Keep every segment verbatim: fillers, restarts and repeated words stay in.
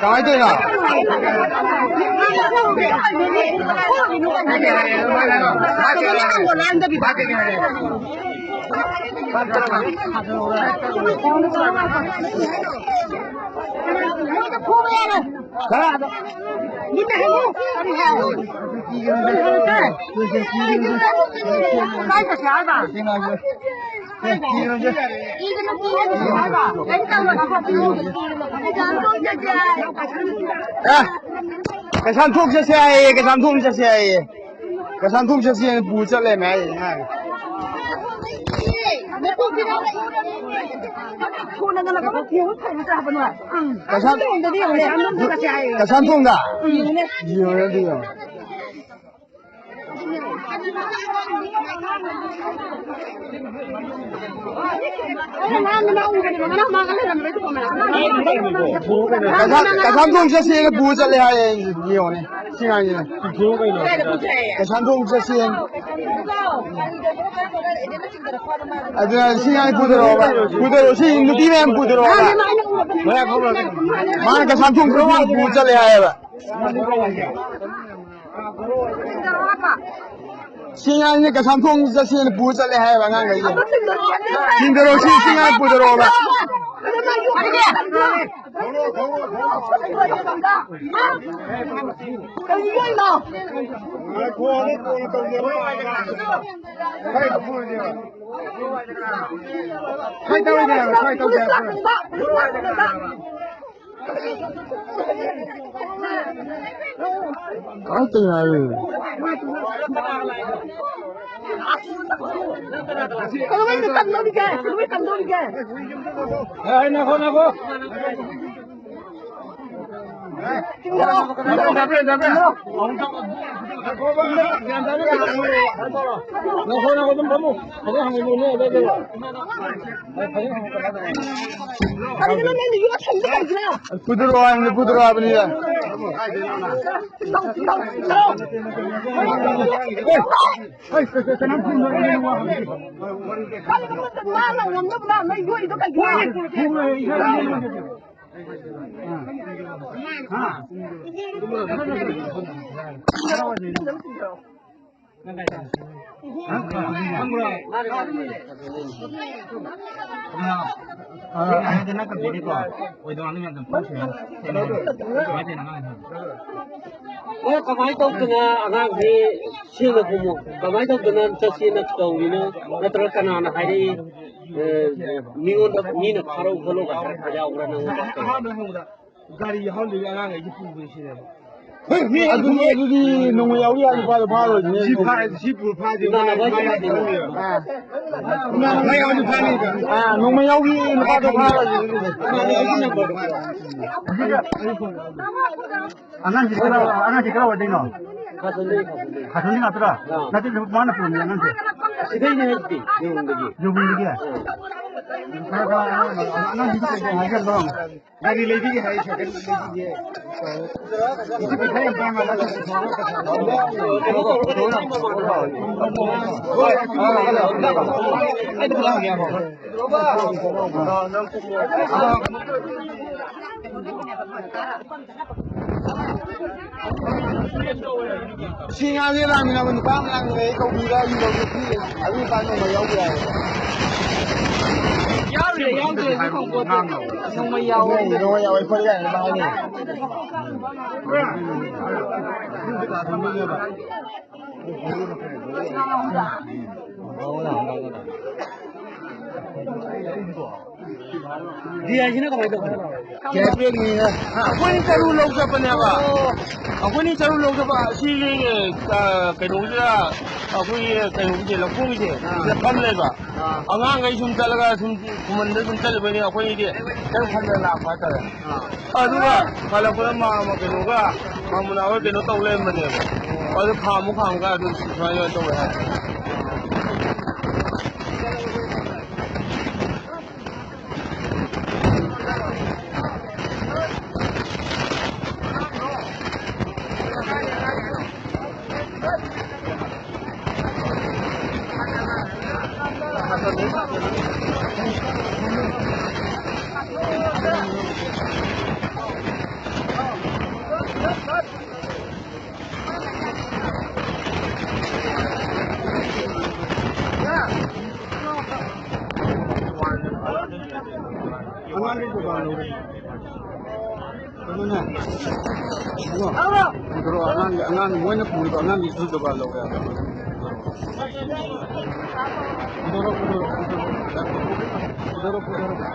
ꯀꯃꯥꯏꯅ ꯇꯧꯔꯤꯅꯣ? ꯈꯔ ꯑꯗꯨꯝ ꯑꯦ, ꯀꯩꯁꯥꯝꯊꯣꯡ ꯆꯠꯁꯦ ꯍꯥꯏꯌꯦ, ꯀꯩꯁꯥꯝꯊꯣꯡ ꯆꯠꯁꯦ ꯍꯥꯏꯌꯦ꯫ ꯀꯩꯁꯥꯝꯊꯣꯡ ꯆꯠꯁꯦꯅ ꯄꯨ ꯆꯠꯂꯦꯃꯦ ꯑꯩ ꯉꯥꯡꯉꯦ꯫ ꯀꯩꯁꯥꯝ-, ꯀꯩꯁꯥꯝꯊꯣꯡꯗ? ꯌꯦꯡꯉꯨꯅꯦ, ꯑꯗꯨ ꯌꯦꯡꯉꯨ꯫ ꯀꯩꯁꯥꯝ-, ꯀꯩꯁꯥꯝꯊꯣꯡ ꯆꯠꯁꯦꯅ ꯄꯨ ꯆꯠꯂꯦ ꯍꯥꯏꯌꯦ, ꯌꯦꯡꯉꯨꯅꯦ꯫ ꯁꯤ ꯉꯥꯡꯁꯤꯅ꯫ ꯀꯩꯁꯥꯝꯊꯣꯡ ꯆꯠꯁꯦꯅ꯫ ꯑꯗꯨꯅ ꯁꯤ ꯉꯥꯡꯁꯤ ꯄꯨꯊꯔꯛꯑꯣꯕ꯫ ꯄꯨꯊꯔꯛꯑꯣ, ꯁꯤ ꯅꯨꯄꯤ ꯃꯌꯥꯝ ꯄꯨꯊꯔꯛꯑꯣꯕ꯫ ꯃꯥꯅ ꯀꯩꯁꯥꯝꯊꯣꯡ ꯆꯠꯁꯦꯅ ꯄꯨ ꯆꯠꯂꯦ ꯍꯥꯏꯌꯦꯕ꯫ ꯁꯤ ꯉꯥꯡꯁꯤ ꯀꯩꯁꯥꯝꯊꯣꯡ ꯆꯠꯁꯦꯅ ꯄꯨ ꯆꯠꯂꯦ ꯍꯥꯏꯌꯦꯕ ꯑꯉꯥꯡꯈꯩꯁꯦ꯫ ꯊꯤꯟꯗꯔꯛꯑꯣ, ꯁꯤ, ꯁꯤ ꯉꯥꯡ ꯄꯨꯊꯔꯛꯑꯣꯕ꯫ ꯀꯃꯥꯏꯅ ꯇꯧꯔꯤꯅꯣ ꯍꯥꯏꯔꯤꯕ? ꯀꯩꯗꯧꯕꯩ ꯇꯝꯗꯧꯔꯤꯒꯦ? ꯀꯩꯗꯧꯕꯩ ꯇꯝꯗꯧꯔꯤꯒꯦ? ꯑꯦ, ꯉꯥꯏꯈꯣ, ꯉꯥꯏꯈꯣ꯫ ꯆꯤꯡꯊꯔꯣ꯫ ꯉꯥꯏꯈꯣ, ꯉꯥꯏꯈꯣ, ꯑꯗꯨꯝ ꯐꯝꯃꯨ꯫ ꯍꯧꯖꯤꯛ ꯍꯪꯉꯤꯕ ꯅꯣꯏ ꯑꯗꯨꯋꯥꯏꯗ꯫ ꯀꯔꯤꯒꯤꯅꯣ ꯅꯪꯅ ꯌꯣꯠ ꯁꯟꯒꯦ ꯇꯧꯔꯤꯁꯤꯅ? ꯐꯨꯗꯔꯛꯑꯣ ꯍꯥꯏꯕꯅꯤ, ꯐꯨꯗꯔꯛꯑꯣ ꯍꯥꯏꯕꯅꯤꯗ꯫ ꯇꯤꯜꯍꯧ, ꯇꯤꯜꯍꯧ, ꯇꯤꯜꯍꯧ꯫ ꯀꯔꯤꯒꯤꯅꯣ ꯃꯥꯅ ꯉꯝꯅꯕ ꯅꯪ ꯌꯣꯛꯏꯗꯣ ꯀꯩꯒꯤꯅꯣ? ꯅꯪ ꯀꯃꯥꯏꯅ ꯇꯧꯗꯅ ꯑꯉꯥꯡꯁꯤ ꯁꯦꯡꯅ ꯈꯨꯝꯃꯨ? ꯀꯃꯥꯏꯅ ꯇꯧꯗꯅ ꯆꯠꯁꯦꯅ ꯇꯧꯔꯤꯅꯣ? ꯅꯠꯇ꯭ꯔꯒ ꯀꯅꯥꯅ ꯍꯥꯏꯔꯛꯏ? ꯑꯦ, ꯃꯤꯉꯣꯟꯗ ꯃꯤꯅ ꯐꯥꯔꯧ ꯈꯣꯠꯂꯧꯒ ꯍꯥꯏꯔꯛꯄ ꯌꯥꯎꯕ꯭ꯔꯥ ꯅꯪꯉꯣꯟꯗ? ꯑꯍꯥꯟꯕ ꯍꯪꯕꯗ ꯒꯥꯔꯤ ꯌꯥꯎꯍꯜꯂꯤꯕ ꯑꯉꯥꯡꯈꯩꯒꯤ ꯄꯨꯕꯅꯤ ꯁꯤꯅꯦꯕ꯫ ꯑꯗꯨꯗꯤ, ꯑꯗꯨꯗꯤ ꯅꯣꯡꯃ ꯌꯥꯎꯒꯤ ꯌꯥꯎꯒꯤ ꯅꯨꯄꯥꯗꯣ ꯐꯥꯔꯣꯏꯅꯦ꯫ ꯁꯤ ꯐꯥ-, ꯁꯤ ꯄꯨꯔ ꯐꯥꯁꯦ꯫ ꯏꯃꯥꯟꯅꯕ ꯃꯥ ꯍꯥꯏꯁꯦ ꯐꯥꯁꯦ꯫ ꯀꯥꯏꯗꯩꯅꯣ? ꯑꯥ꯫ ꯃꯥ ꯌꯥꯎꯗꯤ ꯐꯥꯅꯤꯗ꯫ ꯑꯥ, ꯅꯣꯡꯃ ꯌꯥꯎꯒꯤ ꯅꯨꯄꯥꯗꯣ ꯐꯥꯔꯣꯏꯅꯦ ꯑꯗꯨꯗꯤ꯫ ꯃꯥꯅꯦ, ꯑꯩꯒꯤ ꯅꯝꯕꯔꯗꯣ ꯍꯥꯏꯔꯣ꯫ ꯑꯉꯥꯡꯁꯤ ꯀꯔꯥꯏ-, ꯑꯉꯥꯡꯁꯤ ꯀꯔꯥꯏ ꯋꯥꯏꯗꯩꯅꯣ? ꯈꯥꯁꯣꯟꯗꯩ, ꯈꯥꯁꯣꯟꯗꯩ꯫ ꯈꯥꯁꯣꯟꯗꯩ ꯉꯥꯛꯇꯔꯣ? ꯑꯥ꯫ ꯅꯠꯇꯦ, ꯃꯥꯅ ꯄꯨꯔꯝꯃꯤ ꯑꯉꯥꯡꯁꯦ? ꯁꯤꯗꯩꯅꯦ ꯍꯥꯏꯁꯤꯗꯤ, ꯌꯣꯡꯗꯒꯤ꯫ ꯌꯣꯡꯗꯒꯤ? ꯑꯥ꯫ ꯈꯔ, ꯈꯔ ꯑꯉꯥꯡ-, ꯑꯉꯥꯡꯁꯤꯡꯗꯣ ꯀꯩ ꯀꯩ ꯍꯥꯏꯒꯦ ꯑꯝꯇ ꯍꯪꯉꯣ꯫ ꯒꯥꯔꯤ ꯂꯩꯕꯤꯒꯦ ꯍꯥꯏ, ꯁꯥꯏꯀꯜ ꯂꯩꯕꯤꯒꯦ꯫ ꯏꯆꯦ ꯄꯩꯁꯥ ꯌꯥꯝ ꯄꯥꯏ ꯃꯥꯜꯂꯦ꯫ ꯁꯤ ꯉꯥꯡꯉꯦ ꯂꯥꯛꯃꯤꯟꯅꯕ ꯅꯨꯄꯥ ꯑꯃ ꯂꯥꯛꯃꯤꯟꯅꯩ, ꯀꯧꯕꯤꯔ ꯑꯩ ꯂꯧꯒꯦ, ꯄꯤꯔꯦ꯫ ꯑꯗꯨ ꯅꯨꯄꯥ ꯅꯣꯡꯃ ꯌꯥꯎꯕ ꯌꯥꯏꯌꯦ꯫ ꯌꯥꯎꯗ꯭ꯔꯦ, ꯌꯥꯎꯗ꯭ꯔꯦ, ꯑꯗꯨ ꯈꯪꯄꯣꯠꯇꯦ꯫ ꯅꯣꯡꯃ ꯌꯥꯎꯋꯦ꯫ ꯅꯣꯡꯃ ꯌꯥꯎꯋꯦ, ꯈꯣꯠꯂꯦ ꯀꯥꯏꯅ ꯑꯗꯨꯝ ꯍꯥꯏꯅꯩ꯫ ꯗꯤ ꯑꯥꯏꯁꯤꯅ ꯀꯃꯥꯏꯅ ꯇꯧꯕꯅꯣ? ꯀꯦꯞ ꯕꯦꯛꯅꯤꯅ꯫ ꯑꯩꯈꯣꯏꯅ ꯆꯔꯨ ꯂꯧ ꯆꯠꯄꯅꯦꯕ꯫ ꯑꯩꯈꯣꯏꯅ ꯆꯔꯨ ꯂꯧ ꯆꯠꯄ ꯁꯤꯒꯤ, ꯑ, ꯀꯩꯅꯣꯁꯤꯗ, ꯑꯩꯈꯣꯏꯒꯤ ꯀꯩꯅꯣꯒꯤꯁꯦ, ꯂꯧꯈꯣꯡꯒꯤꯁꯦ, ꯁꯤꯗ ꯐꯝ ꯂꯩꯕ꯫ ꯑꯉꯥꯡꯈꯩ ꯁꯨꯝ ꯆꯠꯂꯒ ꯁꯨꯝ ꯈꯨꯃꯟꯗ ꯁꯨꯝ ꯆꯠꯂꯤꯕꯅꯤ, ꯑꯩꯈꯣꯏꯗꯤ ꯈꯤꯇꯪ ꯈꯟꯗꯅ ꯂꯥꯛꯄ ꯍꯥꯏꯇꯥꯔꯦ꯫ ꯑꯗꯨꯒ ꯍꯜꯂꯛꯄꯗ ꯃꯥ, ꯃꯥ ꯀꯩꯅꯣꯒ, ꯃꯥ ꯃꯨꯅꯥ ꯍꯣꯏ ꯀꯩꯅꯣ ꯇꯧ ꯂꯩꯔꯝꯕꯅꯦꯕ꯫ ꯑꯗꯨ ꯈꯥꯝꯃꯨ ꯈꯥꯝꯃꯨꯒ ꯑꯗꯨꯝ ꯁꯨꯃꯥꯏꯅ ꯇꯧꯋꯦ ꯍꯥꯏ꯫ ꯑꯉꯥꯡꯒꯤ ꯗꯨꯀꯥꯟ ꯂꯧꯔꯦ꯫ ꯀꯩꯅꯣꯅꯦ? ꯏꯕꯨꯡꯉꯣ, ꯄꯨꯊꯣꯔꯛꯑꯣ, ꯑꯉꯥꯡꯒꯤ, ꯑꯉꯥꯡ ꯃꯣꯏꯅ ꯄꯨꯔꯤꯕ ꯑꯉꯥꯡꯒꯤ ꯁꯨ ꯗꯨꯀꯥꯟ ꯂꯧꯔꯦ ꯍꯥꯏꯕ꯫ ꯄꯨꯊꯣꯔꯛꯑꯣ, ꯄꯨꯊꯣꯔꯛꯑꯣ, ꯄꯨꯊꯣꯔꯛꯑꯣ꯫ ꯄꯨꯊꯣꯔꯛꯑꯣ, ꯄꯨꯊꯣꯔꯛꯑꯣ꯫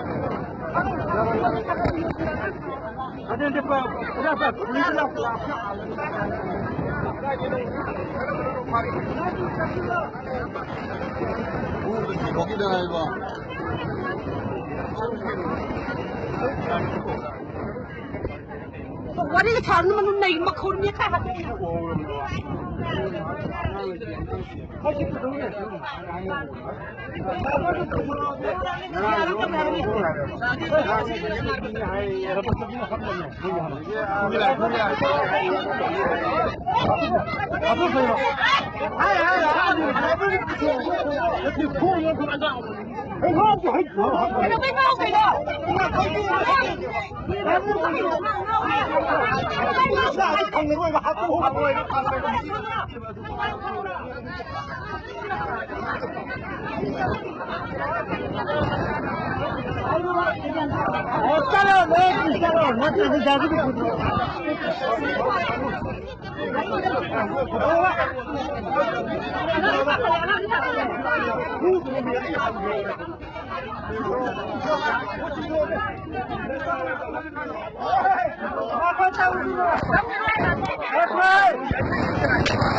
ꯋꯥꯔꯤꯒ ꯁꯥꯔꯨꯅꯨ, ꯃꯅꯨꯡ ꯂꯩ ꯃꯈꯣꯟꯅꯦ ꯈꯔ ꯍꯥꯞꯄꯛꯎ꯫